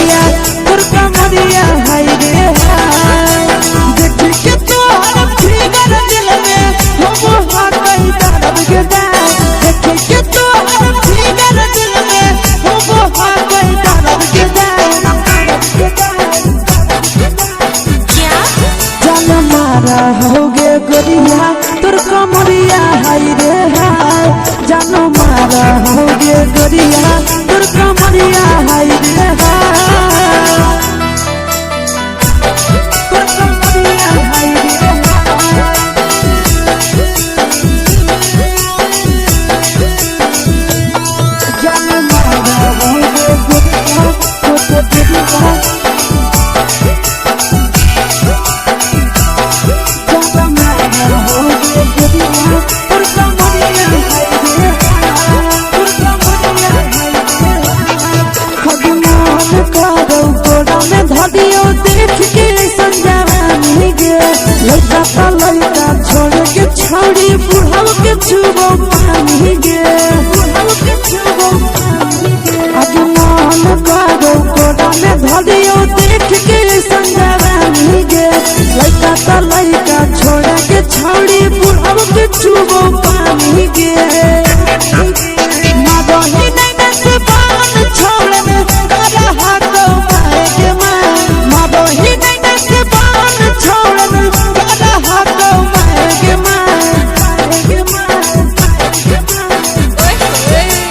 गोरिया तोर कमरिया हाय रे हाय। देख के तोहर फिगर दिल में हम हाकई दर्द के दाय। देख के तोहर फिगर दिल में हम हाकई दर्द के दाय। क्या जान मारा होगे गोरिया तोर कमरिया हाय रे हाय। जान मारा होगे गोरिया तोर कमरिया हाय रे हाय। तोर कमरिया हाय रे हाय। जान मारा होगे गोरिया तोर कमरिया छोड़ी बुढ़ाव के छुबो पानी गे बुढ़ाव के छुबो पानी गे। आज मन करो कोड़ा में धरियो देख के संजवानी गे। लइका त लइका छोड़ा के छोड़ी बुढ़ाव के छुबो पानी गे। मादही नैना से बान छोड़ में करा हाको माए के माए। मादही नैना से बान छोड़ में करा हाको माए के माए।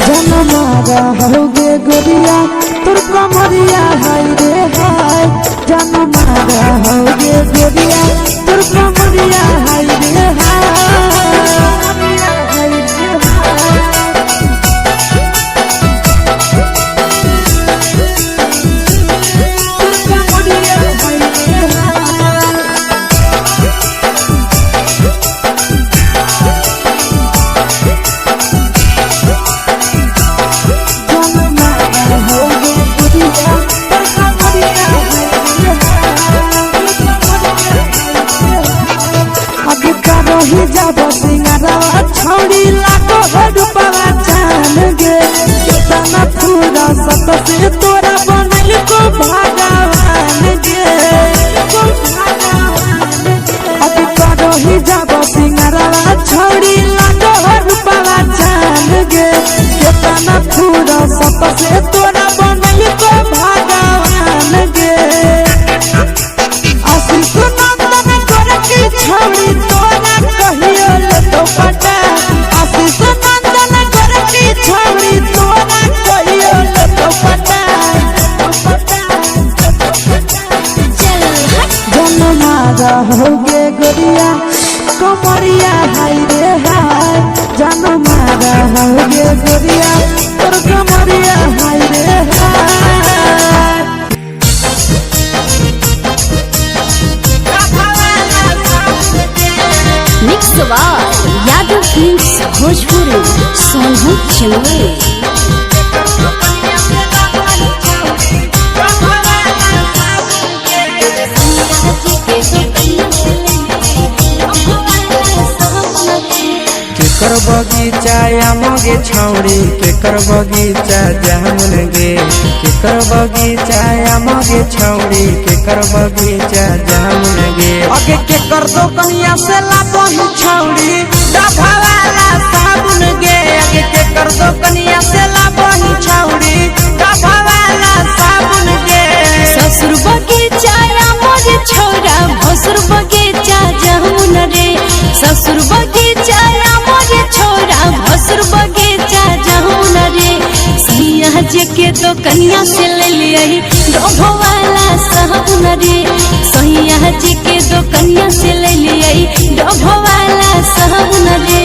जन मारा होगे गोरिया तोर कमरिया हाय रे हाय। जन मारा होगे गोरिया तोर कमरिया हाय रे हाय। तोर कमरिया हाय रे हाय। छौड़ी लागो रूपवा जान गे केतना पूरा सत से तोरा बनल को भगवान गे। अब करही जाब सिंगारवा छौड़ी लागो रूपवा जान गे केतना पूरा सत से तोरा बनल को भगवान गे। आशीष नंदन करके छौड़ी तोरा कहियो लेतो पटा। आशीष नंदन करके छौड़ी तोरा कहियो लेतो पटा। चल हट। जन मारा होगे गोरिया कमरिया हाय रे हाय। जन मारा होगे गोरिया तोर कमरिया हाय रे हाय। Mix by Yadav films Bhojpuri Sonu Chimli. केकर बगीचा आमगे छौड़ी केकर बगीचा जामुन गे। केकर बगीचा आमगे छौड़ी केकर बगीचा जामुन गे। आगे के कर दो कनिया से लाबही छौड़ी डभा वाला साबुन गे। आगे के कर दो कनिया से लाबही छौड़ी डभा वाला साबुन गे। ससुर बगीचा मोर छौरा भसुर बगीचा जामुन रे। ससुर बगीचा मोर छौरा भसुर बगीचा जामुन रे। सैया जे के तो कन्या से ले लियही डोभो वाला साबुन रे। सैया जे के तो कन्या से ले लियही डोभो वाला साबुन रे।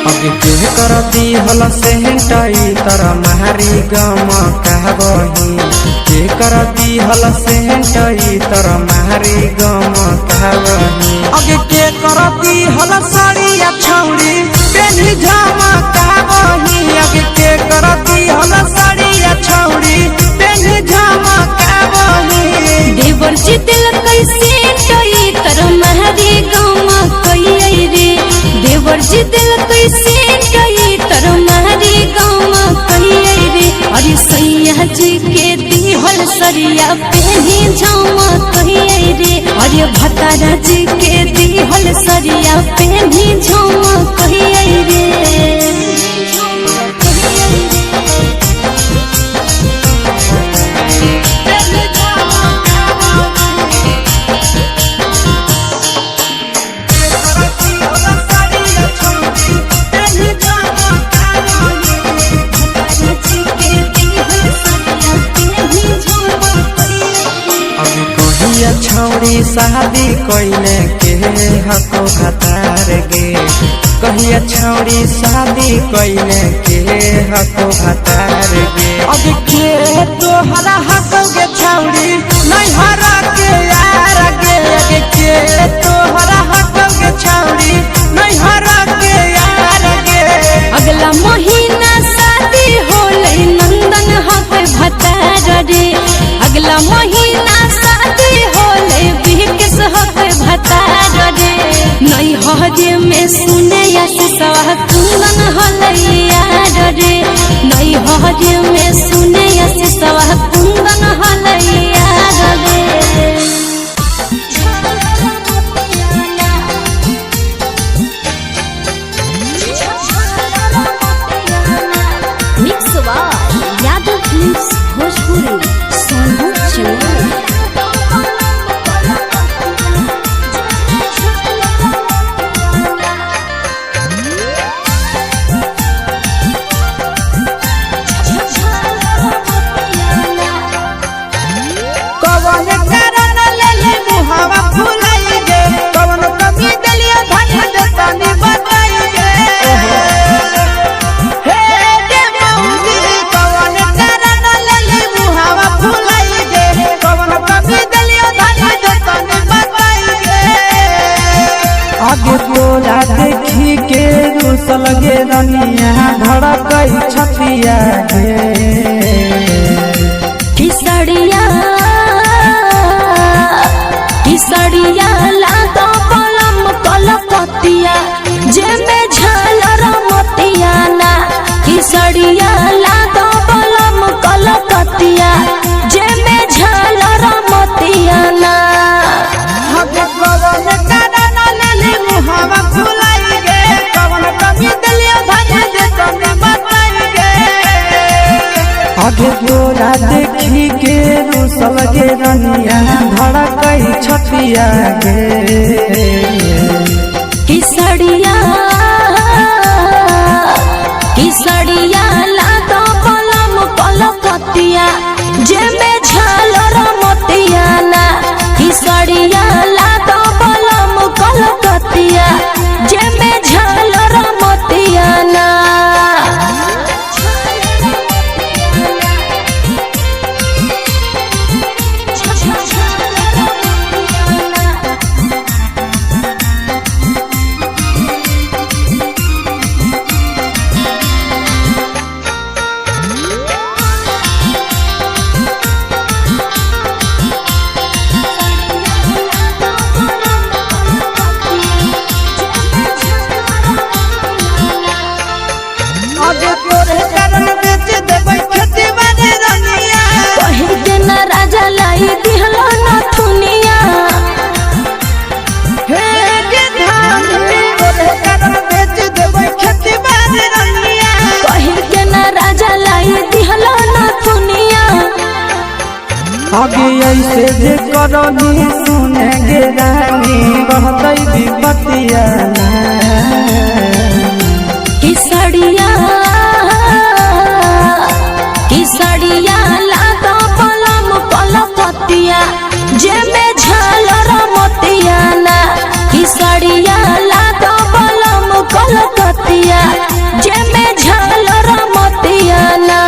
अगे के करती हल सेहटाई तर मारी गम कहबही। के करती हल सेहटाई तर मारी गम कहबही। आगे के करती हल साड़िया छौड़ी जी दिल कैसे कई तर मारी गाँव कहिए रे। अरे सैया जी के दिहल सरिया पेनी जामा कहिए रे। अरे भतारा जी के दिहल सरिया पेनी जामा कहिए रे। अभी कहिया छौरी शादी कइले के हको भतार गे। कहिया छौरी शादी कइले के हको भतार गे। अब के तोहरा हकौ गे छौरी नैहरा के यार गे। अब के तोहरा हकौ गे छौरी नैहरा के यार गे। अगला महीना शादी होले नंदन हक भतार रे। अगला महीना शादी होले बिकेश हक भतार रे। नैहर में सुने आशीषवा कुंदन होले यार रे। नैहर में सुने आशीषवा कुंदन होले यार रे। Mix by Yadav films Bhojpuri Sonu Chennai. कवन कारण लेले मुहावा फुलाई गे। कवन कमी देलियो धन जतनी बताई गे। हे गे मौसी कवन कारण लेले मुहावा फुलाई गे। कवन कमी देलियो धन जतनी बताई गे। आगे तोरा देखी के रूसल गे रनिया धड़कई छतिया गे। किसड़िया किसड़िया लादो पलम कलकतिया जेमे झालर मोतिया ना। किसड़िया लादो पलम कलकतिया जेमे झालर मोतिया ना। हगे कवन कारण लेले मुहावा फुलाई गे। कवन कमी देलियो धन जतनी बताई गे। आगे तोरा देखी के रूसल गे रनिया धड़कई छतिया गे। किसड़िया किसड़िया लादो पलम कलकतिया जेमे झालर मोतिया ना। किसड़िया लादो पलम कलकतिया जेमे झालर मोतिया ना। आगे तोरे कारण बेच देबै खेती बारे रनिया। कही के ना राजा लाई दिहलो नथुनिया। हे गे धानी तोरे कारण बेच देबै खेती बारे रनिया। कही के ना राजा लाई दिहलो नथुनिया। आगे ऐसे जे करनी सुने गे रानी बढ़तई विपतिया ना। किसड़िया किसड़िया लादो पलम कलकतिया जेमे झालर मोतिया ना। किसड़िया लादो पलम कलकतिया जेमे झालर मोतिया ना।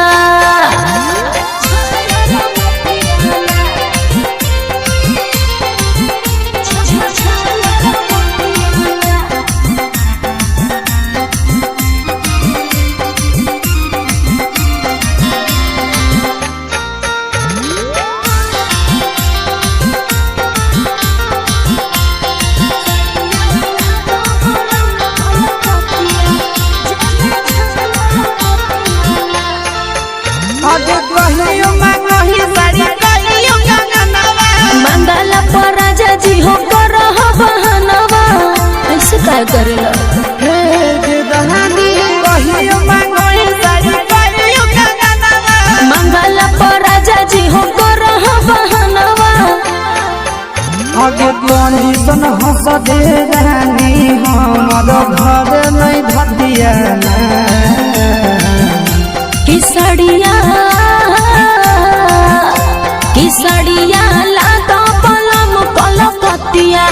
बतिया ना। किसड़िया किसड़िया लागा पलम पलकतिया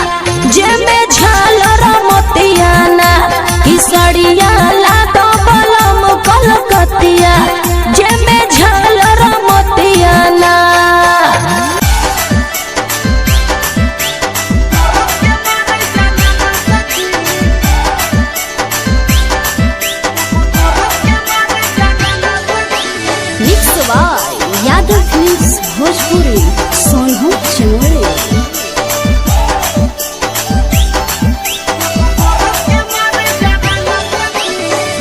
जेमे झालर मोतिया ना। किसड़िया लागा पलम कलकतिया जेमे झालर मोतिया ना। Mix by Yadav films Bhojpuri Sonu Channel.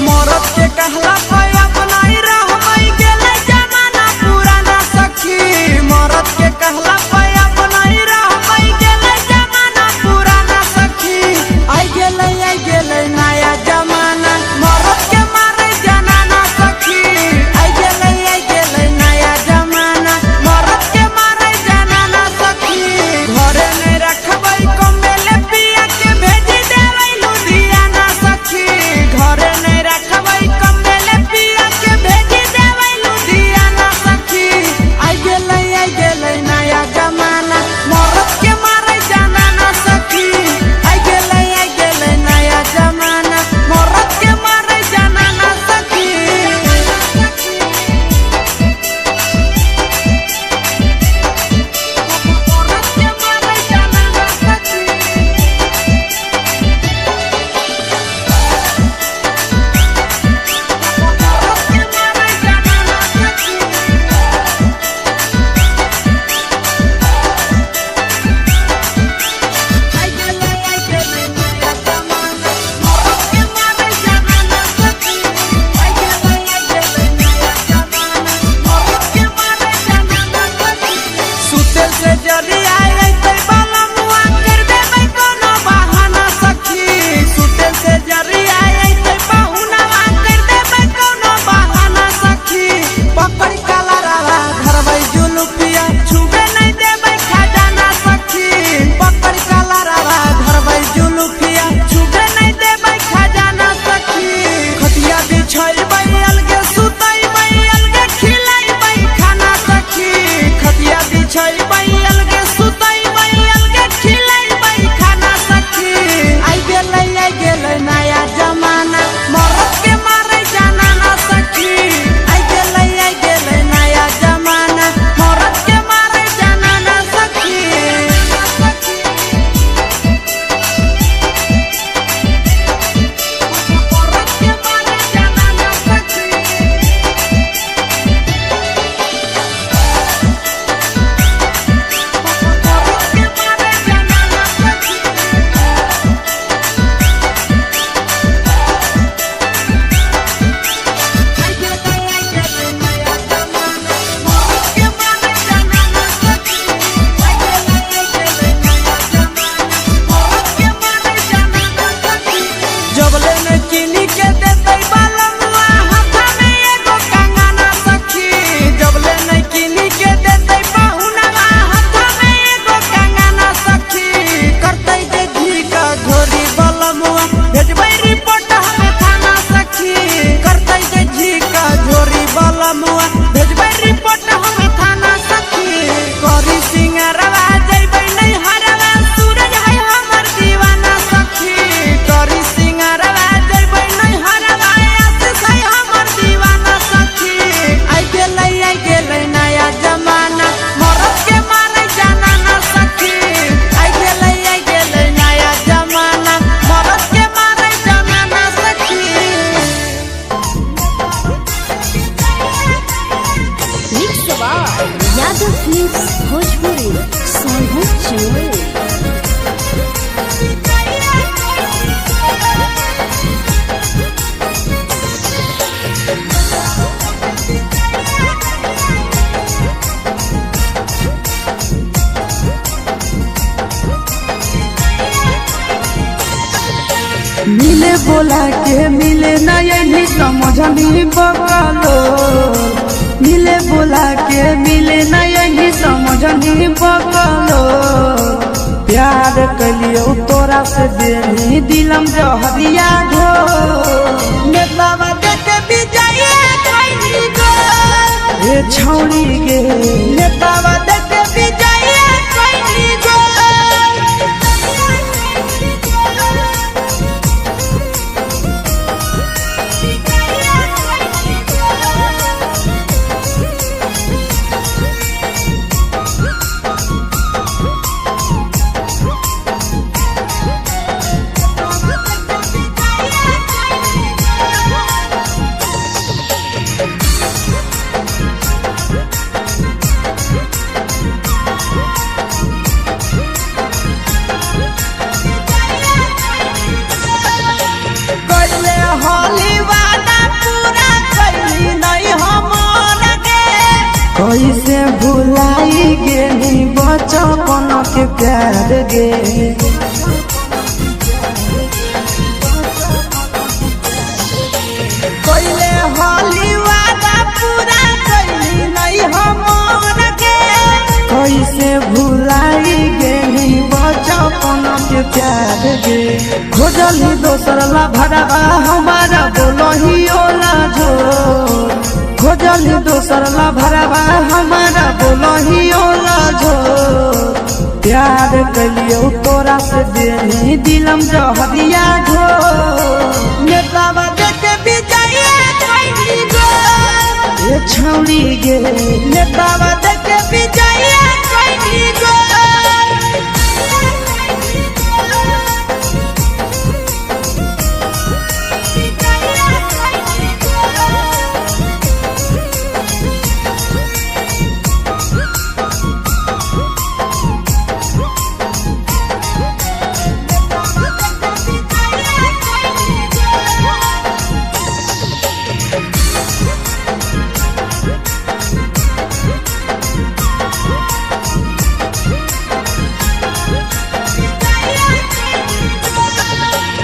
मरद के कहला पे अपनाई रहबै गेलै जमाना पुराना सखी। मरद के कहला पे अपनाई रहबै गेलै जमाना पुराना सखी। आई गेलै नया जमाना मरद के मारे जनाना सखी। आई गेलै नया जमाना मरद के मारे जनाना सखी। घरे नहीं रखबै कम्बेले पिया के भेजी देबै लुधियाना सखी। घरे नहीं रखबै कम्बेले पिया के भेजी देबै लुधियाना सखी। आई गेलै नया जमाना मरद के मारे जनाना सखी। आई गेलै नया जमाना मरद के मारे जनाना सखी। मरद के मारे जनाना सखी। मरद के मारे जनाना सखी। आई गेलै नया जमाना मरद के मारे जनाना सखी। आई गेलै नया जमाना मरद के मारे जनाना सखी। सुते से जरिया अइतै बलमुआ कर देबै कोनो बहाना सखी। सुते से जरिया अइतै पहुनवा कर देबै कोनो बहाना सखी। पकड़ कलरवा धरबै जुलुफिया छुबे नहीं देबै खजाना सखी। पकड़ कलरवा धरबै जुलुफिया छुबे नहीं देबै खजाना सखी। खटिया बिछैबै अलगे सुतैबै अलगे खिलैबै खाना सखी। खटिया बिछैबै अलगे सुतैबै अलगे खिलैबै खाना सखी। आई गेलै नया जमाना मरद के मारे जनाना सखी। आई गेलै नया जमाना मरद के मारे जनाना सखी। मरद के मारे जनाना सखी। मरद के मारे जनाना सखी। आई गेलै नया जमाना मरद के मारे जनाना सखी। आई गेलै नया जमाना मरद के मारे जनाना सखी। जबले न चीनी के देतै बलमुआ हाथ में एगो कंगना सखी। जबले न चीनी के देतै पहुनवा हाथ में एगो कंगना सखी। करतै जे झीका घोरी बलमुआ भेजबै रिपोर्ट हमे थाना सखी। करतै जे झीका झोरी बलमुआ भेजबै रिपोर्ट हमे थाना सखी। करी सिंगरवा जइबै नहीं हरवा सूरज है हमर दीवाना सखी। करी सिंगरवा जइबै नहीं हरवा आशीष है हमर दीवाना सखी। आई गेलै नया जमाना मरद के मारे जनाना सखी। आई गेलै नया जमाना मरद के मारे जनाना सखी। Mix by Yadav films Bhojpuri Sonu Channel. मिले बोला के मिले ना यही समझनी बकलो। मिले बोला के मिले ना यही समझनी बकलो। प्यार कलियो तोरा से देनी दिलम जहरिया घो। बचपन के प्यार गे। कोइले होली वादा पूरा कैली नहीं हमर के। कैसे भुलाई गेली बचपन के प्यार गे। खोजली दोसर ला भरवा हमारा बोलही ओला झो। खोजली दोसर ला भरवा हमारा बोलही ओला झो। प्यार कलियो तोरा से देनी दिलम जहरिया घो। नेतावा देख विजय कैली गो। ए छौड़ी गे नेतावा देख विजय कैली गो।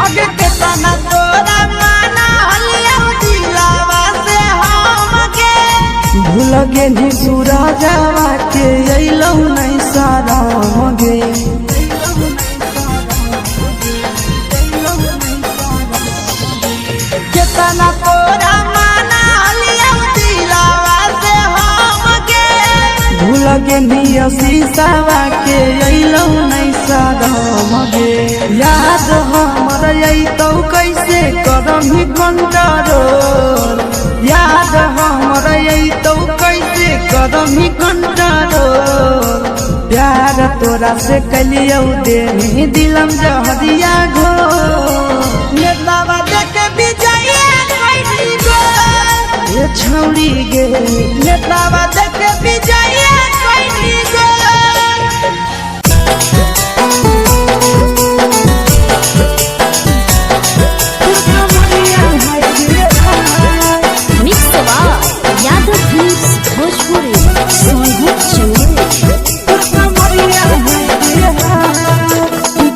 अगे केतना तोरा माना हलिया दिलावा से हमके। भूल गेली सूरजवा के अइलौ नहीं साराम गे। केतना तोरा माना हलिया दिलावा से हमके। भूल गेली शीशावा के अइलौ नहीं साराम गे। याद हमर अइतौ कैसे करम कंट्रोल। याद हमर अइतौ कैसे करम कंट्रोल। प्यार तोरा से कलियौ देनी दिलम जहरिया घो। नेतावा देख विजय कैली गो। ए छौड़ी गे नेतावा देख विजय कैली गो। Mix Yadav films Bhojpuri Sonbhadra Chandauli.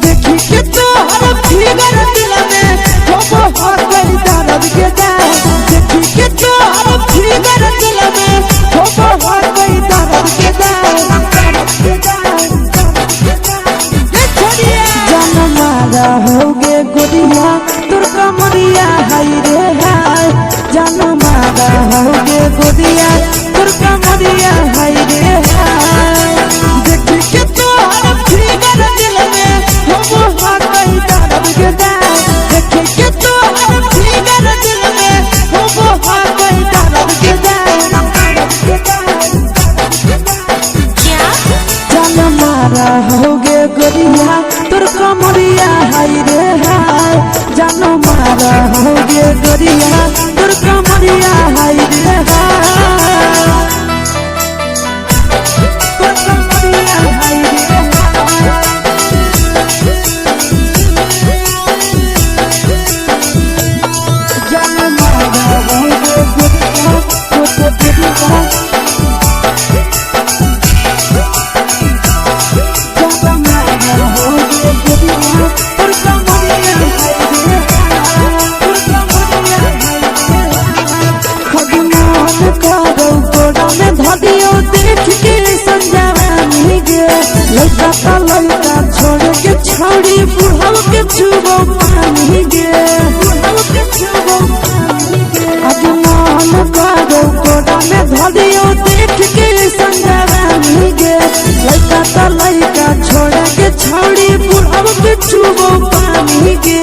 देखी के तोहर फिगर दिल में हो हो गई दर्द के जान। देखी के तोहर फिगर दिल में हो हो गई दर्द के जान। जान मारा होगे गोरिया तोर कमरिया हाय रे हाय। जान मारा होगे गोरिया तोर कमरिया हाय रे हाय। देखी के तोहर फिगर दिल में हो हो गई दर्द के जान। देखी के तोहर फिगर दिल में हो हो गई दर्द के जान। जान मारा होगे गोरिया तोर कमरिया हाय रे हाय। जान मारा होगे गोरिया तोर कमरिया हाय रे हाय। तोर कमरिया हाय रे हाय। जान मारा होगे गोरिया तोर कमरिया। छोड़ी बुढ़ाव के छुबो पानी गे। आज मन करो कोड़ा में धरियो देख के संजवानी गे। लइका त लइका छोड़ के छोड़ी बुढ़ाव के छुबो पानी गे।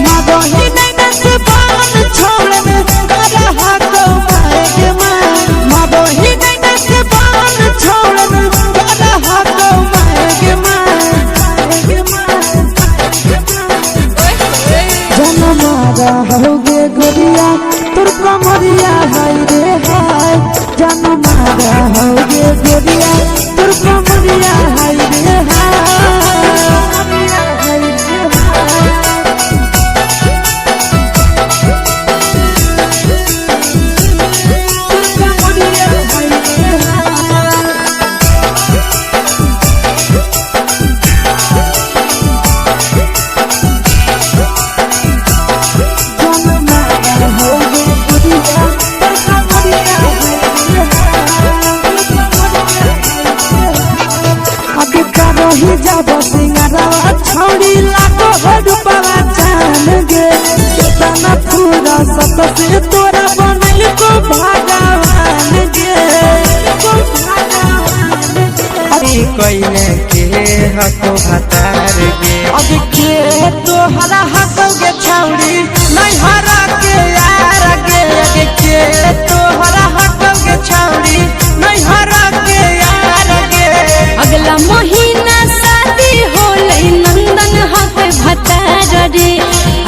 मादही नैना से बान छोड़ में करा हाथ मारे के मां। मादही नैना से बान छोड़ में करा हाथ मारे के मां। हो रूपवा चान गे। केतना पूरा सत से तोरा बनल को भगवान गे, को भगवान गे। कइले के हको भतार गे। अब के तोहरा हकोगे छौरी नैहरा के यार गे। अब के तोहरा हकोगे छौरी नैहरा के यार गे। अगला महीना शादी होलै नंदन हक भतार रे।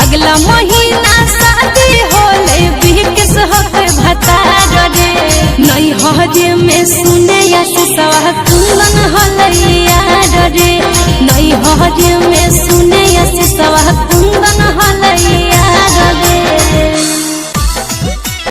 अगला महीना शादी होलै बिकेश हक भतार रे। नैहर में सुने सवा कुंदन होलै यार रे। नैहर में।